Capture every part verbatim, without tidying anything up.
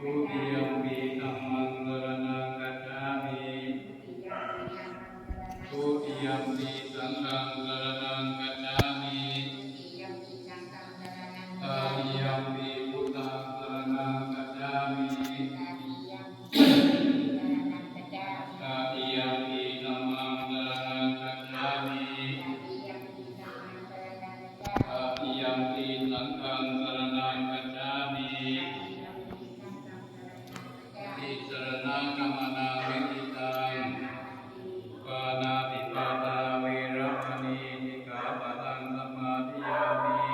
Dutiyampi dhammaṃ saraṇaṃ gacchāmi. Dutiyampi saṅghaṃ saraṇaṃ gacchāmi. Tatiyampi buddhaṃ saraṇaṃ gacchāmi. Tatiyampi dhammaṃ saraṇaṃ gacchāmi. Tatiyampi saṅghaṃ saraṇaṃ gacchāmi. Tisaraṇagamanaṃ niṭṭhitaṃ. Pāṇātipātā veramaṇī sikkhāpadaṃ samādiyāmi.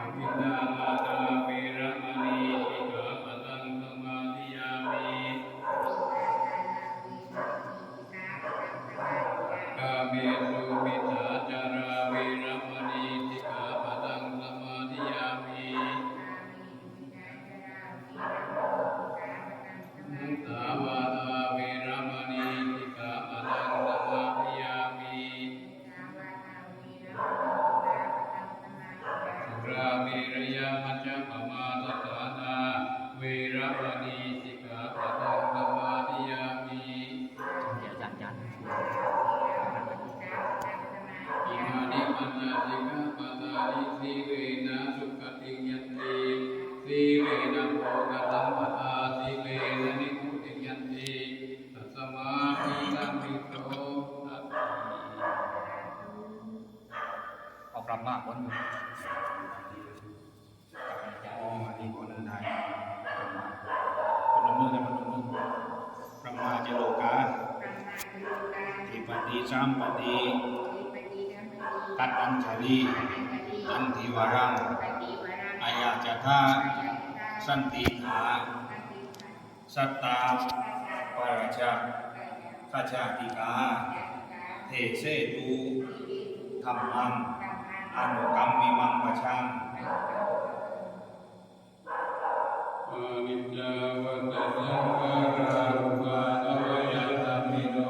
Adinnādānā veramaṇī sikkhāpadaṃ samādiyāmi. Kāmesu micchācārā veramaṇī sikkhāpadaṃ samādiyāmi. Musāvādā veramaṇī sikkhāpadaṃ samādiyāmi. Surāmerayamajjapamādaṭṭhānā veramaṇī sikkhāpadaṃ samādiyāmi. Imāni pañca sikkhāpadāni. Sīlena sugatiṃ yanti, sīlena bhogasampadā, sīlena nibbutiṃ yanti, tasmā sīlaṃ visodhaye. เอากลับมาก่อนอยู่ อ๋อ อันนี้ก่อนเดินทาง พนมมือนะ พนมมือ Brahmā ca lokā, dhipati sampati, tatthañjali, nandivaram, ayācatha, sandiṭṭhā, sattā, parajā, sajātikā, desetu, dhammaṃ, anukampimaṃ pajaṃ. Aniccā vata saṅkhārā, uppādavayadhammino,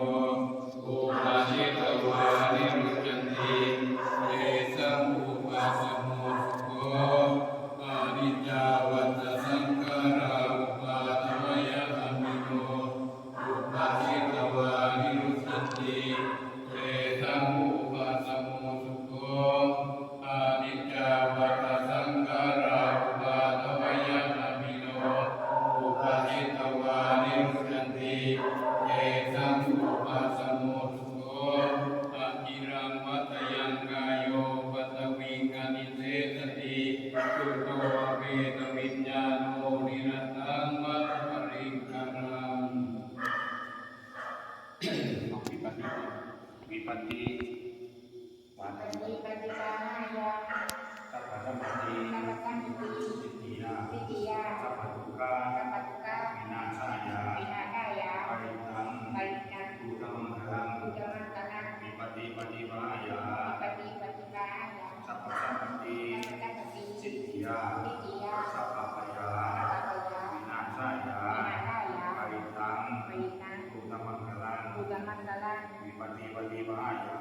uppajjitvā nirujjhanti, tesaṃ vūpasamo sukho. Aniccā vata saṅkhārā, uppādavayadhammino, uppajjitvā nirujjhanti, tesaṃ vūpasamo sukho. Aniccā vata saṅkhārā, uppādavayadhammino, uppajjitvā nirujjhanti, tesaṃ vūpasamo sukho. Aciraṃ vatayaṃ kāyo, paṭhaviṃ adhisessati, chuḍḍho appetaviññāṇo, niratthaṃ vata pariṅgaraṃ. Vipatti, vipatti, vipatti paṭibāhāya, sabbasampattisiddhiyā, sabbadukkha, vināsāya, parittaṃ, brūtha maṅgalaṃ. Vipatti paṭibāhāya, sabbasampattisiddhiyā, sabbabhaya, vināsāya, parittaṃ, brūtha maṅgalaṃ. Vipatti paṭibāhāya,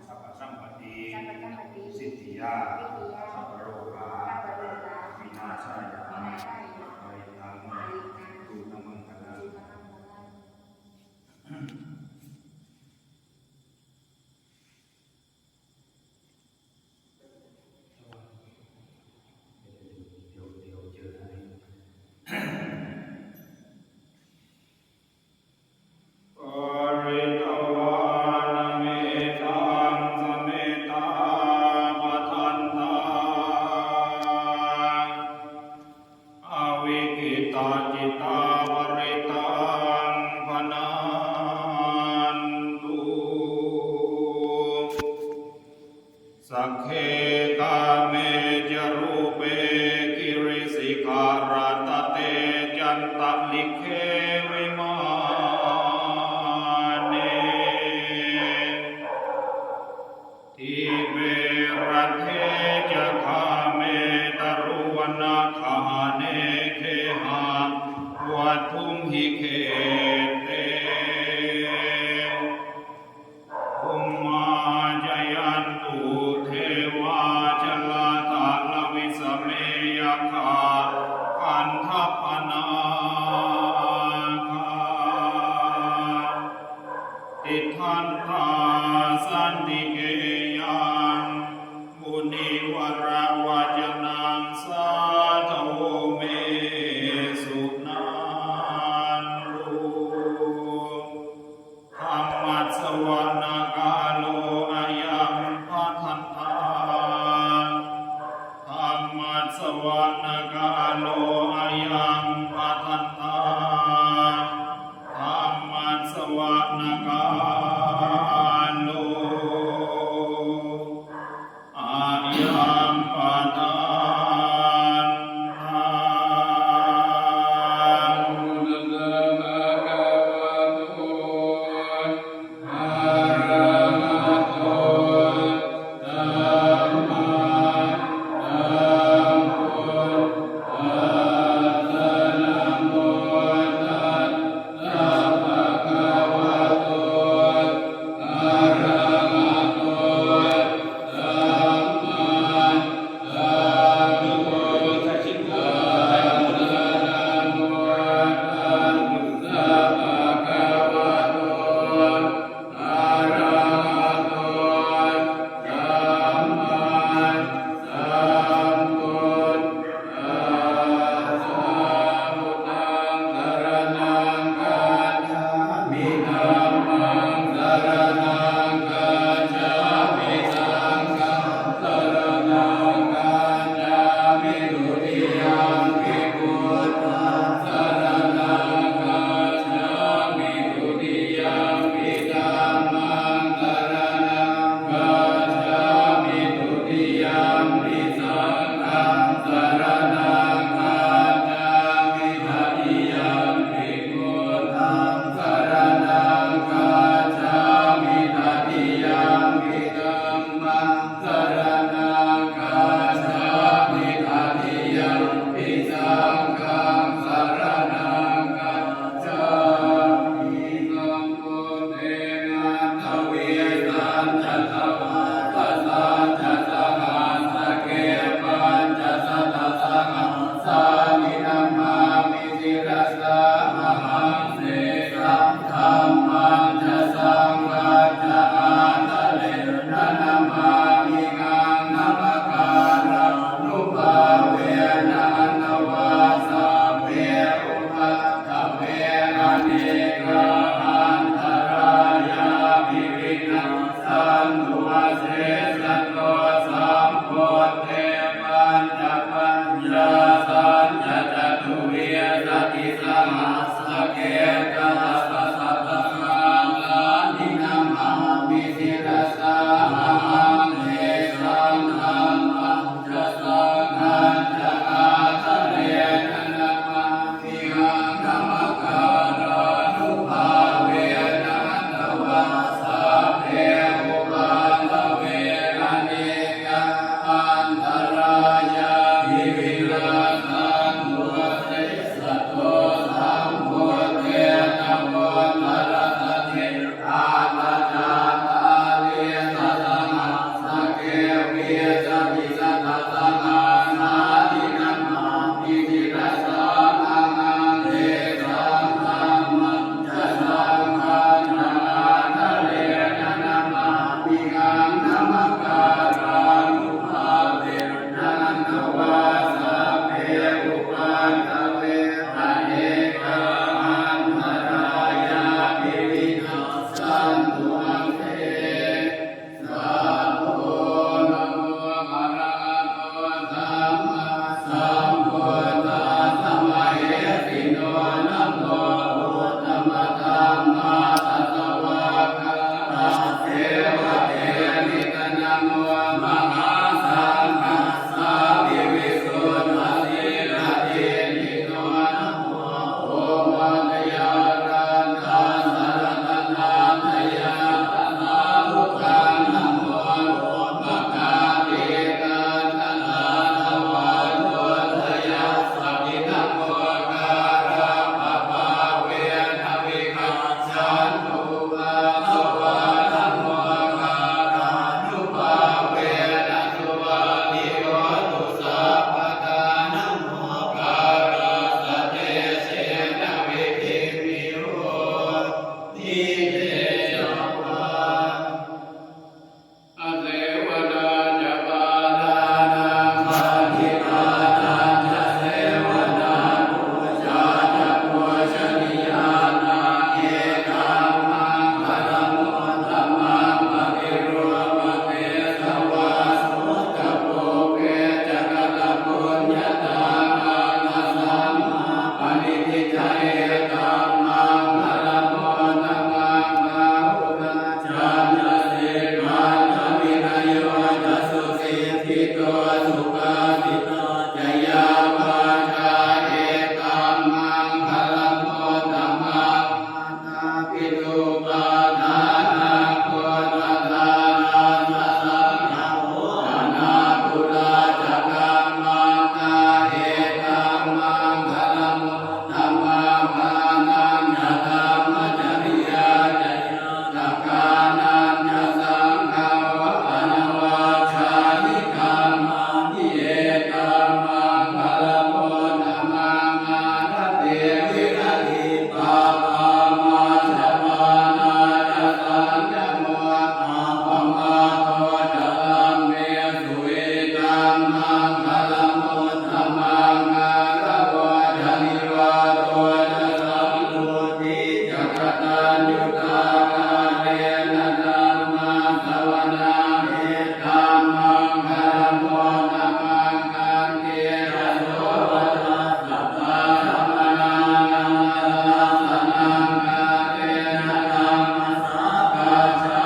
sabbasampattisiddhiyā, sabbaroga, vināsāya, parittaṃ, brūtha maṅgalaṃ. อวิกขิตจิตตา ภริตัง ภะนันตุ Sagge kāme ca rūpe girisikharataṭe cantalikkhe vimāne, dīpe raṭṭhe ca gāme taruvanagahane gehavatthumhi khette, bhummā cāyantu devā jalā Santike yaṃ munivaravacanaṃ sādhavo me suṇantu. Dhammassavanakālo ayambhadantā. Dhammassavanakālo ayambhadantā. Dhammassavanakālo ayambhadantā. Sukhaṭito ca yā vācā etaṃ maṅgalamuttamaṃ. Mātāpituupaṭṭhānaṃ puttadārassa saṅgaho anākulā ca kammantā etaṃ maṅgalamuttamaṃ. Dānañca dhammacariyā ca ñātakānañca saṅgaho anavajjāni kammāni etaṃ maṅgalamuttamaṃ. Āratī viratī pāpā majjapānā ca saññamo appamādo ca dhammesu etaṃ maṅgalamuttamaṃ. Gāravo ca nivāto ca santuṭṭhī ca kataññutā kālena dhammassavanaṃ etaṃ maṅgalamuttamaṃ. Khantī ca sovacassatā samaṇānaṃ dassanaṃ kālena dhammasākacchā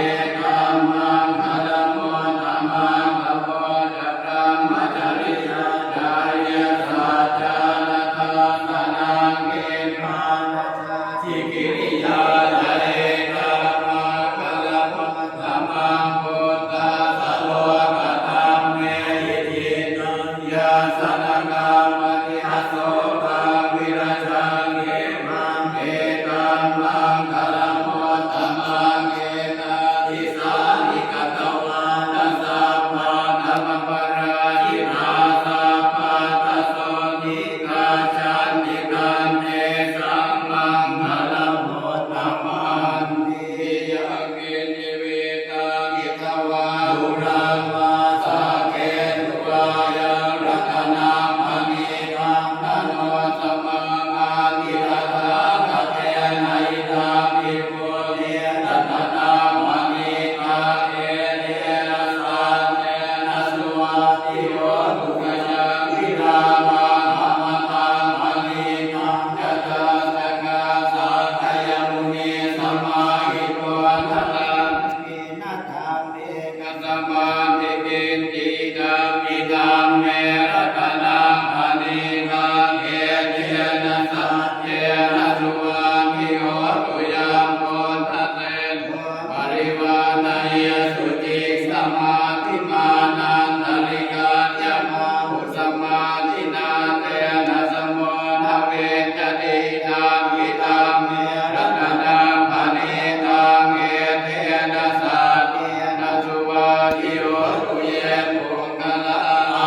etaṃ maṅgalamuttamaṃ. Tapo ca brahmacariyā ca ariyasaccāna dassanaṃ nibbānasacchikiriyā ca etaṃ maṅgalamuttamaṃ. Phuṭṭhassa lokadhammehi cittaṃ yassa na kampati asokaṃ virajaṃ khemaṃ etaṃ maṅgalamuttamaṃ. Etādisāni katvāna sabbatthamaparājitā sabbattha sotthiṃ gacchanti tantesaṃ maṅgalamuttamanti. Yaṅkiñci vittaṃ idha vā huraṃ vā saggesu vā yaṃ ratanaṃ paṇītaṃ na no samaṃ atthi tathāgatena idampi buddhe ratanaṃ paṇītaṃ etena saccena suvatthi hotu. Khayaṃ virāmaṃ amataṃ paṇītaṃ yadajjhagā sakyamunī samāhito na kammena dhamme na samaṃ kiñci idampi dhamme ratanaṃ paṇītaṃ etena saccena suvatthi hotu. Yaṃ buddhaseṭṭho parivaṇṇayī suciṃ samādhimānantarikaññamāhu samādhinā tena samo na vijjati idampi dhamme ratanaṃ paṇītaṃ etena saccena suvatthi hotu. Ye puggalā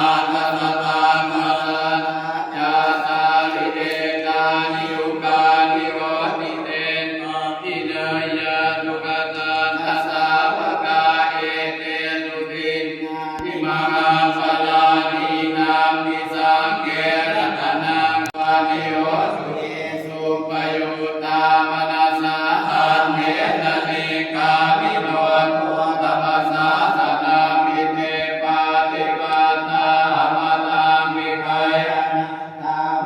aṭṭha sataṃ aṭṭha cattāri etāni yugāni honti te paṭineyya sugatassa sāvakā etesu dinnāni mahapphalāni idampi saṅghe ratanaṃ paṇītaṃ hotu. Ye suppayuttā manasā daḷhena nikkāmino gotamasāsanamhi te pattipattā amataṃ vigayha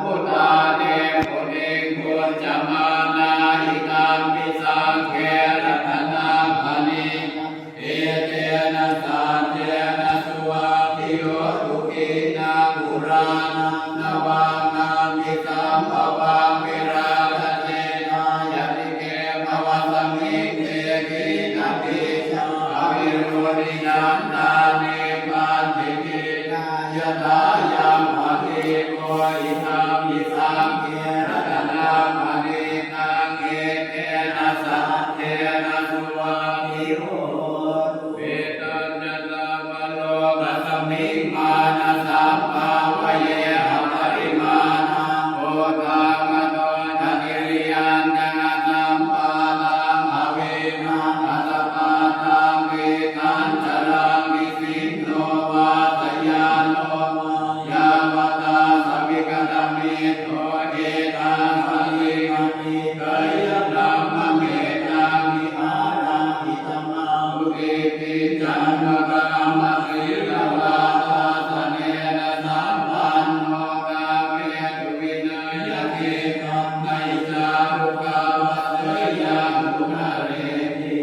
mudhā nibbutiṃ bhuñjamānā idampi saṅghe ratanaṃ paṇītaṃ etena saccena suvatthi hotu. Khīṇaṃ purāṇaṃ navaṃ namhi sambhavaṃ verā ca cetayaṭṭhike bhavasmiṃ te khīṇabījā avirūḷhichandā nibbanti khīṇā yathāyampadīpo idampi saṅghe ratanaṃ paṇītaṃ etena saccena suvatthi hotu. Mettañca sabbalokasmiṃ mānasam bhāvaye aparimāṇaṃ uddhaṃ adho ca tiriyañca asambādhaṃ averaṃ asapattaṃ. Tiṭṭhañcaraṃ nisinno vā sayāno vā yāvatassa vigatamiddho etaṃ satiṃ adhiṭṭheyya brahmametaṃ vihāraṃ idhamāhu. Diṭṭhiñca anupagamma sīlavā dassanena sampanno kāmesu vineyya gedhaṃ na hi jātu gabbhaseyyaṃ punaretīti.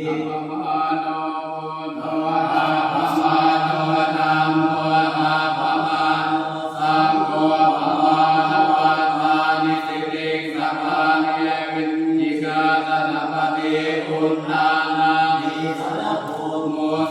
Appamāṇo buddho appamādo dhammo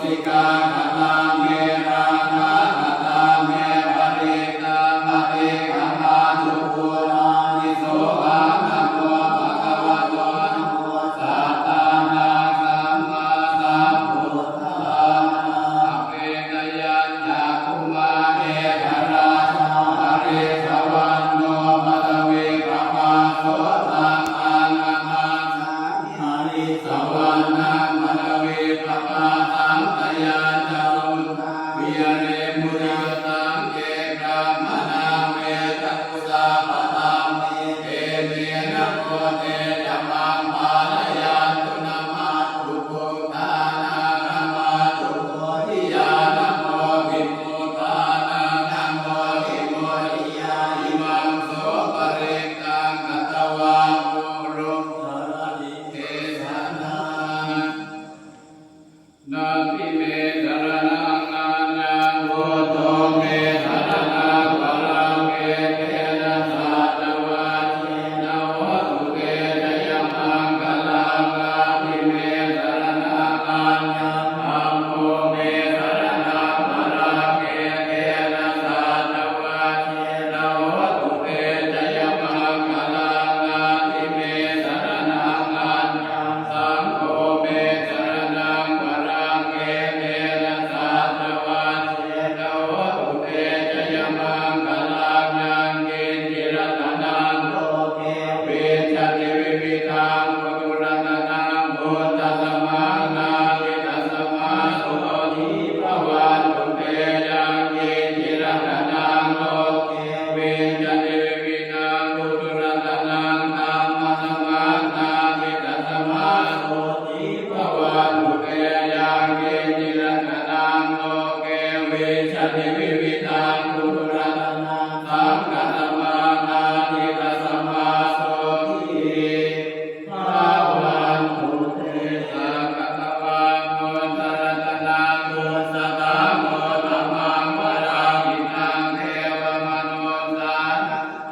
Kataṃ me rakkhā, kataṃ me parittā, paṭikkamantu bhūtāni. Sohaṃ namo bhagavato, namo sattannaṃ sammāsambuddhānaṃ. Apetayañcakkhumā ekarājā, harissavaṇṇo paṭhavippabhāso, taṃ taṃ namāmi harissavaṇṇaṃ paṭhavippabhāsaṃ. Tayajja guttā viharemu niyyataṃ, ye brāhmaṇā vedagu sabbadhamme, te me naro te ca maṃ pālayantu. Namatthu buddhānaṃ, namatthu bodhiyā, namo vimuttānaṃ, namo vimuttiyā. Imaṃ so parittaṃ katvā guruṃ saraṇamgacchāmi. Natthi me saraṇaṃ aññaṃ, buddho me saraṇaṃ varaṃ, etena saccavajjena hotu te jayamaṅgalaṃ. Natthi me saraṇaṃ aññaṃ, dhammo me saraṇaṃ varaṃ, etena saccavajjena hotu te jayamaṅgalaṃ. Natthi me saraṇaṃ aññaṃ, saṅgho me saraṇaṃ varaṃ, etena saccavajjena hotu te jayamaṅgalaṃ. Yaṅkiñci ratanaṃ loke, vijjati vividhaṃ puthu, ratanaṃ buddhasamaṃ natthi, tasmā sotthī bhavantu te. Yaṅkiñci ratanaṃ loke, vijjati vividhaṃ puthu, ratanaṃ dhammasamaṃ natthi, tasmā sotthī bhavantu te. Yaṅkiñci ratanaṃ loke, vijjati vividhaṃ puthu, ratanaṃ saṅghasamaṃ natthi, tasmā sotthī bhavantu te. Sakkatvā buddharatanaṃ osathaṃ uttamaṃ varaṃ, hitaṃ devamanussānaṃ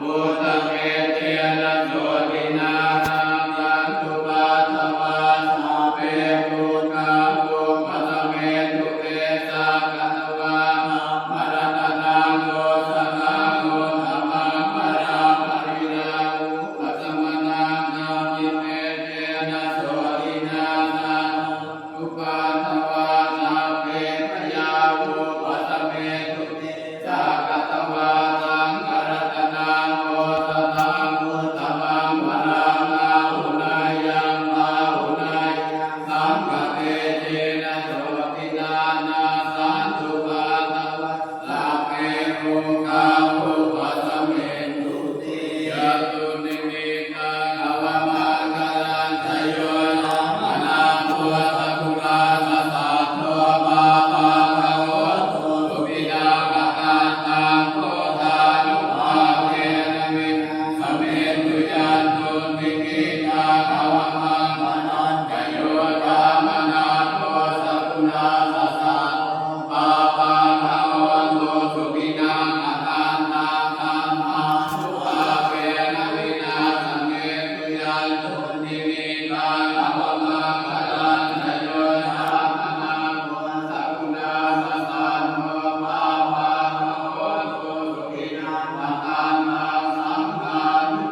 buddhatejena sotthinā, nassantupaddavā sabbe dukkhā vūpasamentu te. Sakkatvā dhammaratanaṃ osathaṃ uttamaṃ varaṃ, pariḷāhūpasamanaṃ natthi, etena sotthinā nassantupaddavā sabbe bhayā vūpasamentu te. Sakkatvā saṅgharatanaṃ osathaṃ uttamaṃ varaṃ, āhuneyyaṃ pāhuneyyaṃ saṅghatejena sotthinā, nassantupaddavā sabbe rogā vūpasamentu te. Yaṃ dunnimittaṃ avamaṅgalañca yo cāmanāpo sakuṇassa saddo pāpaggaho dussupinaṃ akantaṃ buddhānubhāvena vināsamentu. Yaṃ dunnimittaṃ avamaṅgalañca yo cāmanāpo sakuṇassa saddo pāpaggaho dussupinaṃ akantaṃ dhammānubhāvena vināsamentu. Yaṃ dunnimittaṃ avamaṅgalañca yo cāmanāpo sakuṇassa saddo pāpaggaho dussupinaṃ akantaṃ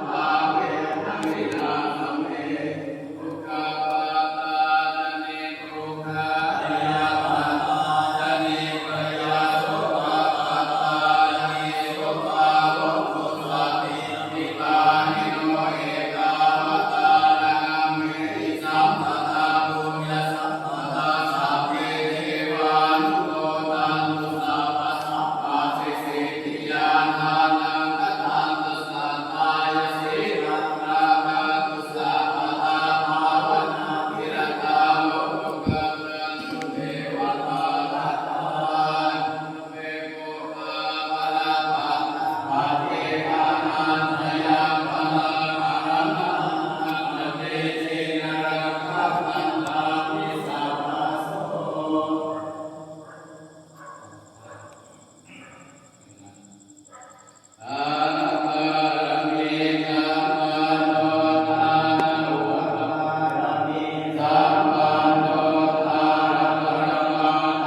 saṅghānubhāvena vināsamentu.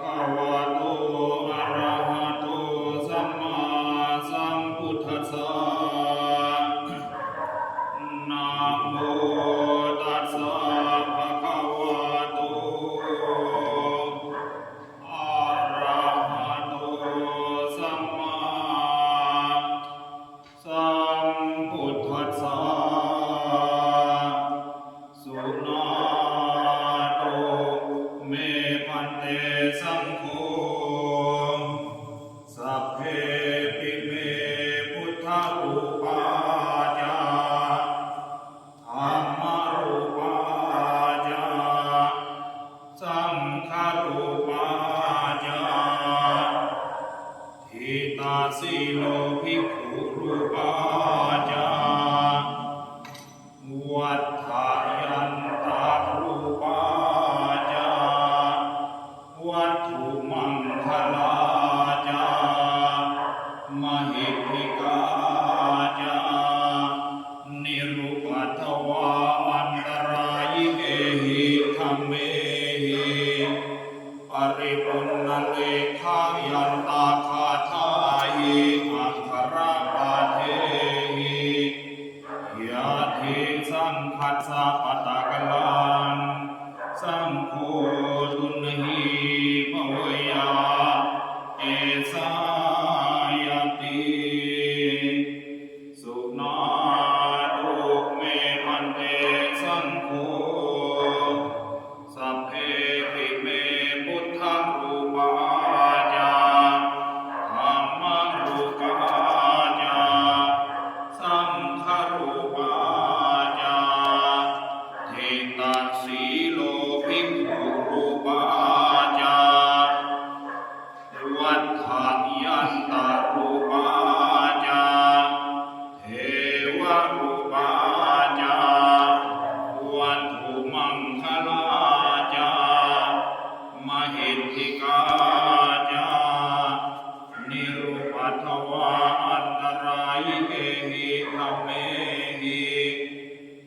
Bhagavato arahato sammāsambuddhassa. Namo tassa bhagavato arahato sammāsambuddhassa. Suṇātu me bhante saṅgho. Sabbepi me buddharūpā ca dhammarūpā ca saṅgharūpā ca ṭhitā sīlo bhikkhurūpā ca vaḍḍhāyantarūpā ca vatthumaṅgalā ca mahiddhikā ca nirupaddavā antarāyikehi dhammehi paripuṇṇaleghayantāgāthāhi aggarapadehi yadi saṅghassa pattakallaṃ saṅgho tuṇhī bhaveyya esāyati. Suṇātu me bhante saṅgho. Sabbepi me buddharūpā ca dhammarūpā ca saṅgharūpā ca ṭhitā sīlo bhikkhurūpā ca vaḍḍhāyantarūpā ca devarūpā ca vatthumaṅgalā ca mahiddhikā ca nirupaddavā antarāyikehi dhammehi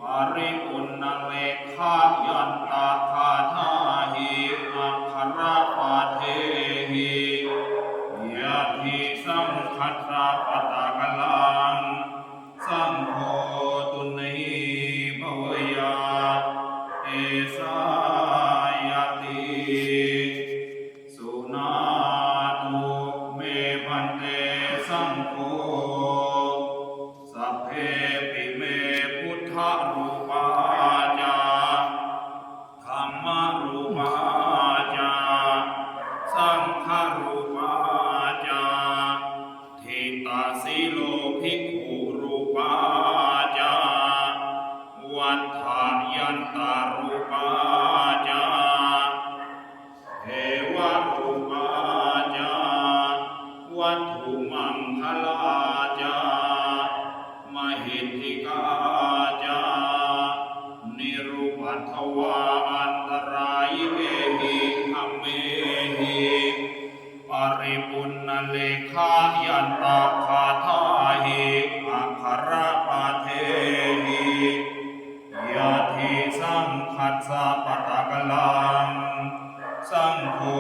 paripuṇṇaleghayantāgāthāhi aggarapadehi yadi saṅghassa pattakallaṃ saṅgho tuṇhī bhaveyya esāyati. Suṇātu me bhante saṅgho. Sabbepi me buddharūpā ca dhammarūpā ca saṅgharūpā ca ṭhitā sīlo bhikkhurūpā ca vaḍḍhāyantarūpā ca devarūpā ca vatthumaṅgalā ca mahiddhikā ca nirupaddavā antarāyikehi dhammehi paripuṇṇaleghayantāgāthāhi aggarapadehi yadi saṅghassa pattakallaṃ saṅgho